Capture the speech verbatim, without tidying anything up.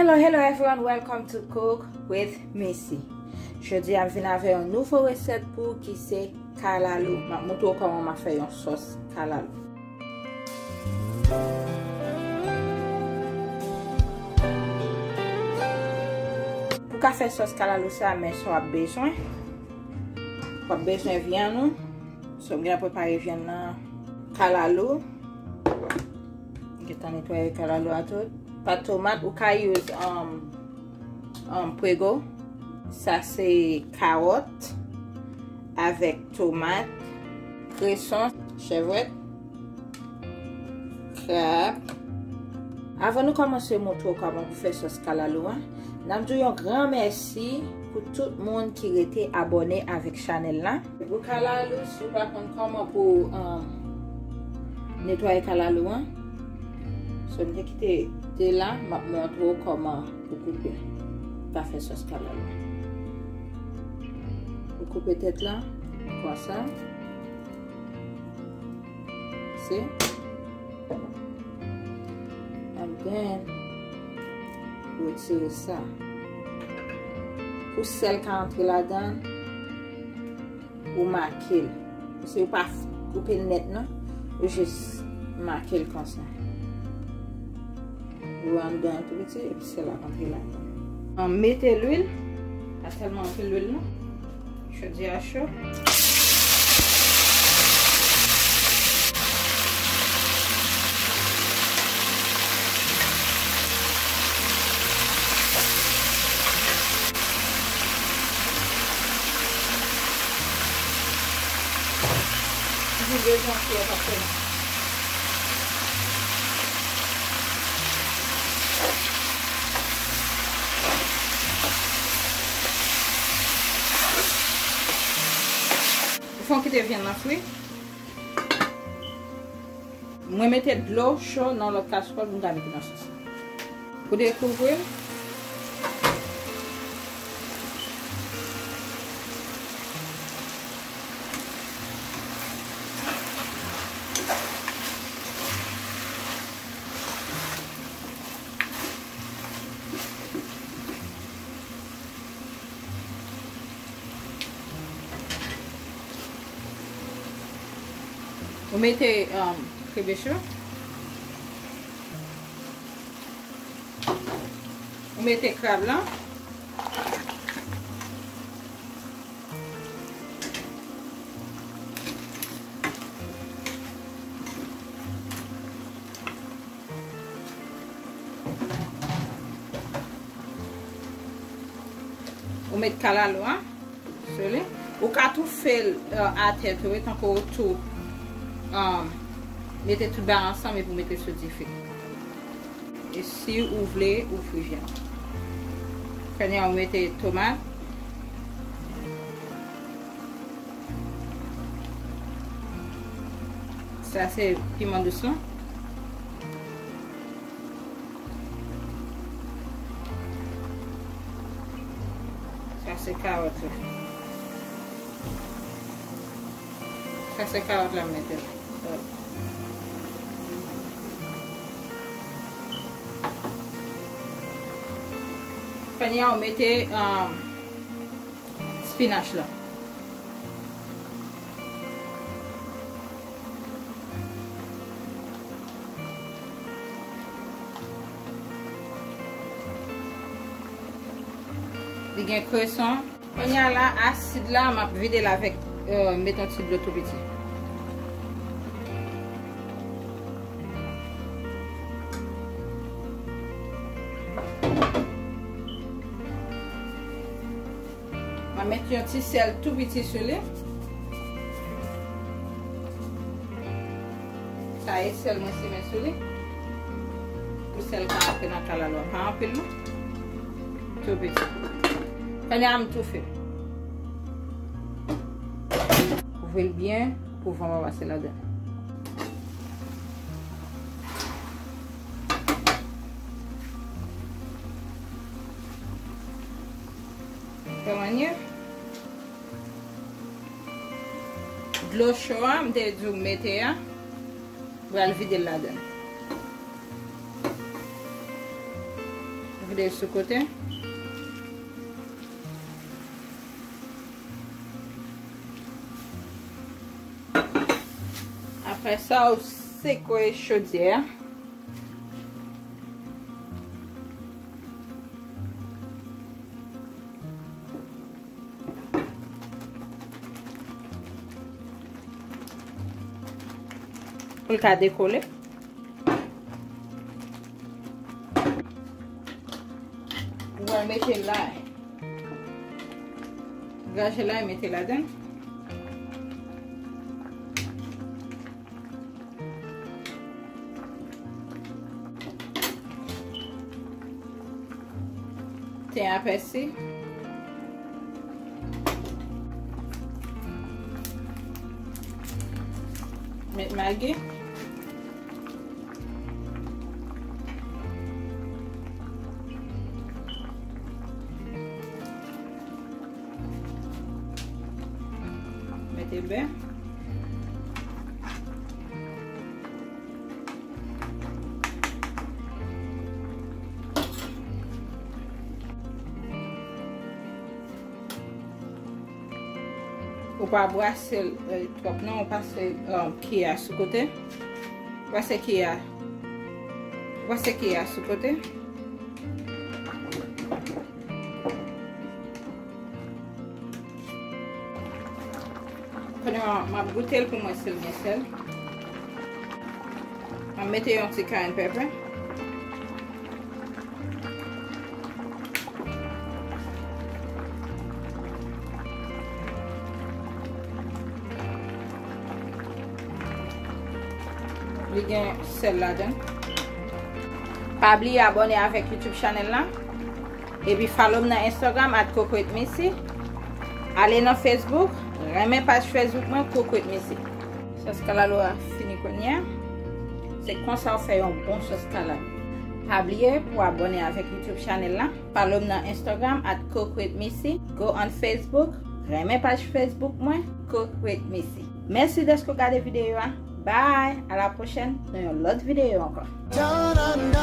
Hello, hello everyone, welcome to Cook with Missy. Jodi a m vin avè yon nouvo resèt pou ou ki se kalalou. M ap montre w kòman m ap fè yon sòs kalalou. Pou ka fè sòs kalalou sa, men sa w ap bezwen. W ap bezwen vyann ou. So, m gentan prepare vyann nan. Kalalou. M gentan netwaye kalalou a tou. Pat tomat, ou ka use, um, um, prego. Sa se kawòt avèk tomat, kreson, chèvwèt, krab. Avan nou kòmanse montre w kòman pou fè sòs kalalou an, n ap di w yon gran mèsi pou tout moun ki rete abòne avèk chanèl la. Pou kalalou, si w pa konn kòman pou, um, netwaye kalalou an, so m te kite de la, m ap montre w kòman pou koupe. Pa fè sòs kalalou. Ou koupe tèt la, konsa. Se. And then, retire sa. Pou sèl ka antre ladan, ou make l. Se ou pa f-, koupe l nèt non. Ou jis make l konsa. Ou anndan tou piti, epi sèl la antre ladan. An, mete lwil. Pa tèlman anpil lwil non. Chaudière chaud. Toujou bezwen fè sa sèlman. Ou fè kite vyann nan fri. Mwen mete dlo cho nan lòt kaswòl pou m ta mete nan sòs la. Pou dekouvri l. Ou mete, um, krebeche. Ou mete krab lan. Ou met kalalou a sou li. Ou ka tou fè l, euh, atè tou, wi, tankou ou tou, euh, mete tout bagay ansanm epi ou mete sou dife. E si ou vle, ou fri vyann. Kounye a, ou mete tomat. Sa se piman dous lan. Sa se kawòt la. Sa se kawòt la m mete la. Kounye a, ou mete, um, spinach la. Li gen kreson. Kounye a la, asid la, m ap vide l avèk, euh, met yon ti dlo tou piti. Mwen met yon ti sèl tou piti sou li. Sa e sèl mwen simen sou li. Pou sèl ka antre nan kalalou a. Pa anpil non. Tou piti. Kounye a m toufe. Kouvri l byen pou van pa pase ladan. Fè mannye. Dlo cho a, m te di w mete a, m pral vide l ladan. De sou kote. Apre sa, ou sekwe chodyè a. Pou l ka dekole. Ou pral mete lay. Graje lay, mete ladan. Ten a pèsi. Met magi. Mete bè. Ou pa brase l, eh, twòp non, ou pase, eh, kiyè a sou kote. Ou pase kiyè a. Ou pase kiyè a sou kote. Kounye a, m ap goute l pou mwen si l gen sèl. M ap mete yon ti cayenne pepper. Li gen sèl ladan. Pa bliye abòne avèk YouTube channel la. Epi follow m nan Instagram at Coco with Missy. Ale nan Facebook, renmen paj Facebook mwen, Coco with Missy. Sòs kalalou a fini kounye a. Se konsa w fè yon bon sòs kalalou. Pa bliye pou abòne avèk YouTube channel la. Follow m nan Instagram at Coco with Missy. Go on Facebook, renmen paj Facebook mwen, Coco with Missy. Mèsi dèske w gade videyo a. Bye! A la pwochèn nan yon lòt videyo ankò. Down under